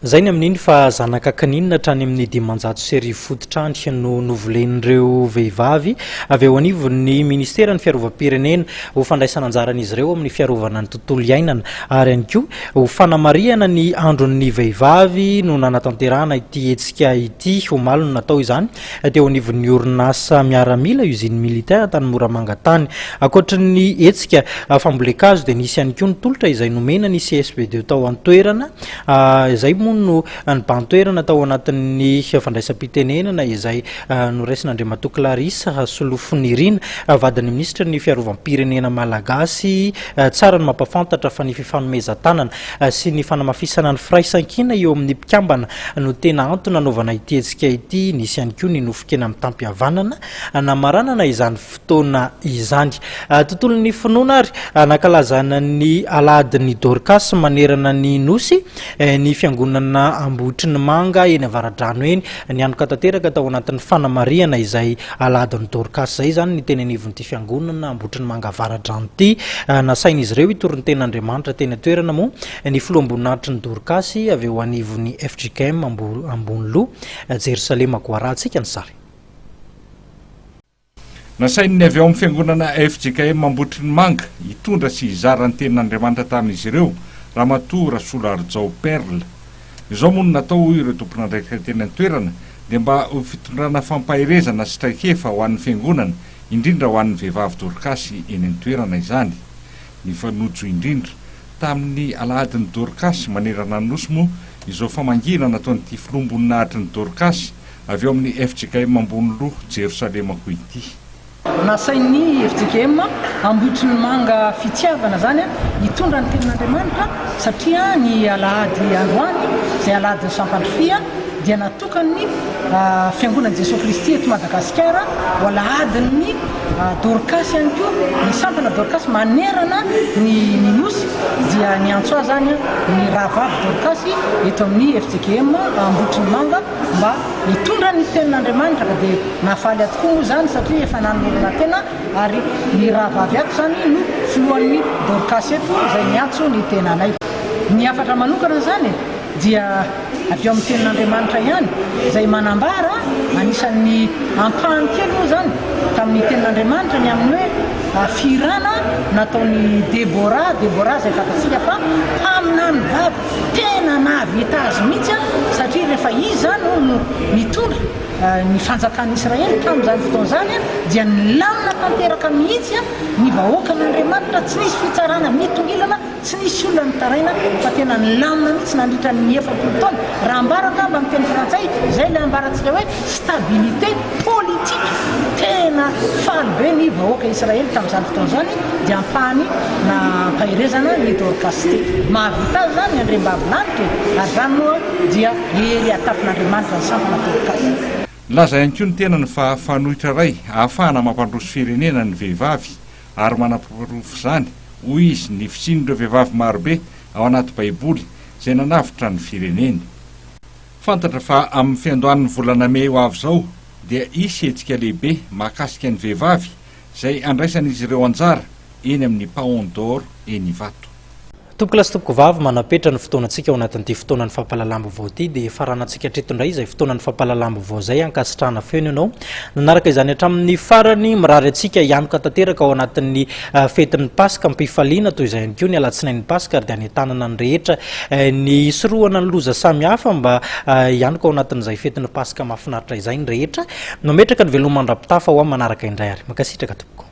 Izay ny amin'iny fa zanaka kininina hatrany amin'ny 1500 fototrany no novolen'ireo vehivavy avy eo anivon'ny ministeran'ny fiarovam-pirenena ho fandraisana anjaran'izy ireo amin'ny fiarovana ny tontolo iainana ary ihany koa ho fanamarihana ny andron'ny vehivavy no nanatanterahana ity hetsika ity. Omaly no natao izany teo anivon'ny orinasa miaramila, usine militaire, tany Moramanga tany. Ankoatry ny hetsika fambolen-kazo dia nisy ihany koa ny tolotra izay nomena ny CSB2 tao an-toerana. Izay moa no nibahan-toerana tao anatin'ny fandraisam-pitenenana izay noraisin'Andriamatoa Clarisse Rasolofonirina, vadin'ny minisitry ny fiarovam-pirenena malagasy. Tsara ny mampafantatra fa ny fifanomezan-tanana sy ny fanamafisana ny firaisankina eo amin'ny mpikambana no tena antony nanaovana ity hetsika ity. Nisy ihany koa ny nofon-kena mitam-pihavanana namaranana izany fotoana izany. Tontolon'ny finoana ary nankalazana ny alahadin'ny Dorcas manerana ny Nosy ny fiangonana Ambohitrinimanga eny Avaradrano eny. Nianoka tanteraka tao anatin'ny fanamarihana izay alahadin'ny Dorcas izay izany ny teny anivon'ity fiangonana Ambohitrinimanga Avaradrano ity. Nasain'izy ireo hitory ny tenin'Andriamanitra teny an-toerana moa ny filoham-boninahitry ny Dorcas avy eo anivon'ny fjkm Amboniloha, Jerosalema. Koa arahantsika ny sary. Nasain'ny avy ao amin'ny fiangonana fjkm Ambohitrinimanga hitondra sy hizara ny tenin'Andriamanitra tamin'izy ireo Ramatoa Rasoloharijao Perle. Izao moa no natao hoy ireo tompon'andraikitra teny an-toerana dia mba ho fitondrana fampaherezana sy traikefa ho an'ny fiangonana indrindra ho an'ny vehivavy dorkasy eny an-toerana izany. Nifanojo indrindra tamin'ny alahadin'ny dorkasy manerana ny Nosy moa izao famangiana nataon'ity filoham-boninahitry ny dorkasy avy ao amin'ny fjkm Amboniloha Jerosalema koa ity. Nasain'ny fjkm Ambohitrinimanga Fitiavana izany hitondra ny tenin'Andriamanitra satria ny alahady androany izay alahadin'ny Sampandrifia dia natokan'ny Fiangonan'i Jesoa Kristy eto Madagasikara ho alahadin'ny Dorkasy ihany koa ny sampana Dorkasy manerana ny ny Nosy dia niantso ahy izany ny rahavavy Dorkasy eto amin'ny fjkm Ambohitrinimanga mba hitondra ny tenin'Andriamanitra ka dia nahafaly ahy tokoa moa izany satria efa nanolorana tena ary ny rahavavy ato izany no filohan'ny Dorcas eto izay niantso ny tenanay. Ny hafatra manokana izany dia avy ao amin'ny tenin'Andriamanitra ihany izay manambara anisan'ny ampahany kely moa izany tamin'ny tenin'Andriamanitra ny amin'ny hoe fihirana nataon'i Debora, Debora izay fantatsika fa mpaminany vavy Tena nahavita azy mihitsy aho, satria rehefa izy izany no nitondra ny fanjakan'i Israely tamin'izany fotoana izany, dia nilamina tanteraka mihitsy ny vahoakan'Andriamanitra, tsy nisy fitsarana nitongilana, tsy nisy olona nitaraina, fa tena nilamina mihitsy nandritra ny 40 taona. Raha ambara angamba amin'ny teny frantsay, izay ilay ambarantsika hoe stabilité politique. Tena faly be ny vahoaka Israely tamin'izany fotoana izany, dia ampahany nampaherezana ny Dorcas teto. Mahavita azy izany ny andriambavilanitra e! Ary izany moa dia hery atafin'Andriamanitra ny sampana Dorcas. Nilaza ihany koa ny tenany fa fanoitra iray ahafahana mampandroso firenena ny vehivavy ary manaporofo izany, hoy izy, ny fisian'ireo vehivavy marobe ao anaty Baiboly izay nanavotra ny fireneny. Fantatra fa amin'ny fiandohan'ny volana mey ho avy izao dia hisy hetsika lehibe mahakasika ny vehivavy izay handraisan'izy ireo anjara eny amin'ny Paon d'Or eny Ivato. Tompokolahy sy tompokovavy, manapetra ny fotoanantsika ao anatin'ity fotoanan'ny fampahalalam-baovao ity dia faranantsika hatreto indray izay fotoanan'ny fampahalalam-baovao izay ankasitrahana feno ianao nanaraka izany hatramin'ny farany. Mirary antsika hianoka tanteraka ao anatin'ny fetin'ny Paska am-pifaliana toy izay ihany koa ny alatsinain'ny Paska ary dia anentanana ny rehetra ny hisorohana ny loza samihafa mba hianoka ao anatin'izay fetin'ny Paska mahafinaritra izay ny rehetra. Mametraka ny veloma mandra-pitafa ho amin'ny manaraka indray ary. Mankasitraka tompoko.